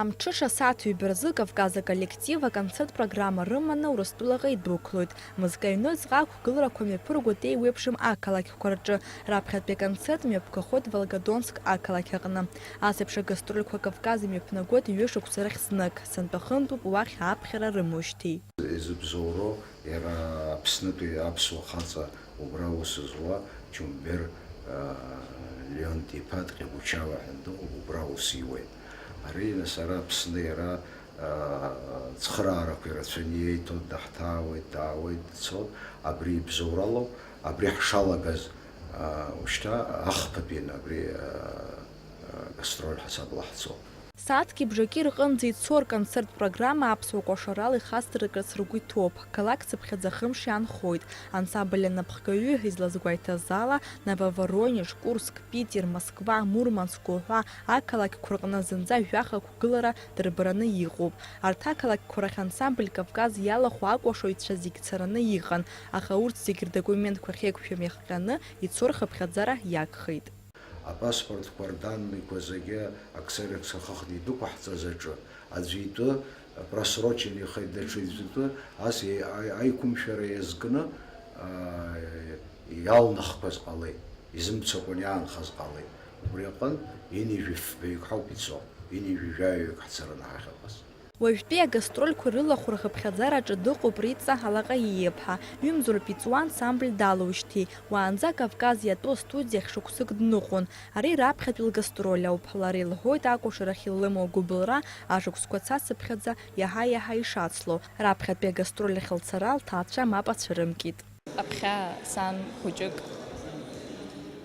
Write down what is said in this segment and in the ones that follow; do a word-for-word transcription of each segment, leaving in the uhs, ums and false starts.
Амҽыша асааҭ ҩба рзы Кавказ аколлектив аконцерт программа рыманы Урыстәылаҟа идәықәлоит. Мызкы аҩныҵҟа ақәгыларақәа мҩаԥыргоит еиуеиԥшым ақалақьқәа рҿы. Раԥхьатәи аконцерт мҩаԥгахоит Волгодонск ақалақь аҟны. Ас еиԥш агастрольқәа Кавказ имҩаԥнагоит ҩышықәса рахь знык, сынтәа хынтәуп уахь аԥхьара рымоушьҭеи. Изыбзоуроу, иара Аԥснытәи аԥсуа хаҵа убра аус зуа Џьумбер, аа, Леонти-иԥа Дҟьабучава ҳәа дыҟоуп, убра аус иуеит. Ари, нас, ара Аԥсны иара, аа, цхыраарақәа ирацәаны иеиҭоит, даҳҭаауеит, даауеит, дцоит. Абри ибзоуралоуп, абри ҳшалагаз, аа, ушьҭа ахԥатәин абри, аа, гастроль ҳасабла ҳцо. Сааҭки бжаки рҟынӡа ицо рконцерттә программа аԥсуа кәашарала ихасҵаркырц ргәы иҭоуп. Қалақь цыԥхьаӡа хымш иаанхоит. Ансамбль анапхгаҩы излазгәеиҭаз ала, Нововоронеж, Курск, Питер, Москва, Мурманск уҳәа ақалақьқәа рҟны зынӡа жәаха қәгылара дырбараны иҟоуп. Арҭ ақалақьқәа рахь ансамбль Кавказ иалахәу акәашаҩцәа зегь цараны иҟан, аха урҭ зегь рдокументқәа ахьеиқәшәам иахҟьаны ицо рхыԥхьаӡара иагхеит. Апаспортқәа рданныйқәа зегьы аксерокс ахыхны идәықәаҳҵаз аҿы, аӡәы итәы просрочен ихеит, даҽа итәы, ас иа-, аи-, аиқәымшәара иазкны, аа, иалнахқәаз ҟалеит, изымцакәан иаанхаз ҟалеит. Убри аҟынтә ҩынҩажәи фбаҩык ҳауп ицо, ҩынҩажәи жәаҩаҩык ҳцараны ҳахьыҟаз. Уажәтәи агастрольқәа рылахәра хыԥхьаӡараҿы дыҟоуп Риҵа Алаҟаииаԥҳа, ҩымзоуроуп иҵуа ансамбль далоушьҭи. Уаанӡа Кавказ иатәу астудиахь шықәсык дныҟәон. Ари раԥхьатәи лгастроль ауп. Лара илҳәоит акәашарахь илымоу агәыбылра ашықәсқәа цацыԥхьаӡа иаҳа-иаҳа ишацло. Раԥхьатәи агастроль ахь лцара лҭаацәа мап ацәырымкит. Аԥхьа сан хәыҷык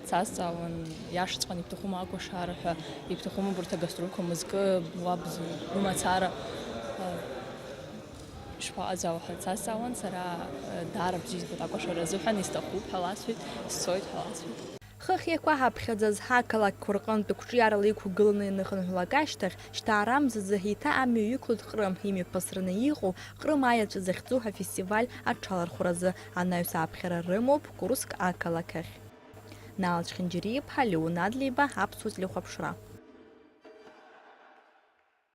дсазҵаауан, иашаҵәҟьаны ибҭахума акәашара ҳәа, ибҭахума убарҭ агастрольқәа мызкы уаб бымацара, ишԥаҟаӡоу ҳәа дсазҵаауан, сара даара бзиа избоит акәашара азыҳәан, исҭахуп ҳәа ласҳәеит, сцоит ҳәа ласҳәеит. Хыхь иақәаҳаԥхьаӡаз ҳақалақьқәа рҟынтә қәҿиарала иқәгыланы ианыхынҳәлак ашьҭахь, шьҭа ара мзазы еиҭа амҩа иқәлоит Ҟрым, имҩаԥысраны иҟоу Ҟрым аеҵәа захьӡу афестиваль аҽалархәразы. Анаҩс аԥхьара рымоуп Курск ақалақь ахь. Нал Чхинџьариа-иԥҳа, Леон Адлеиба, Аԥсуа телехәаԥшра.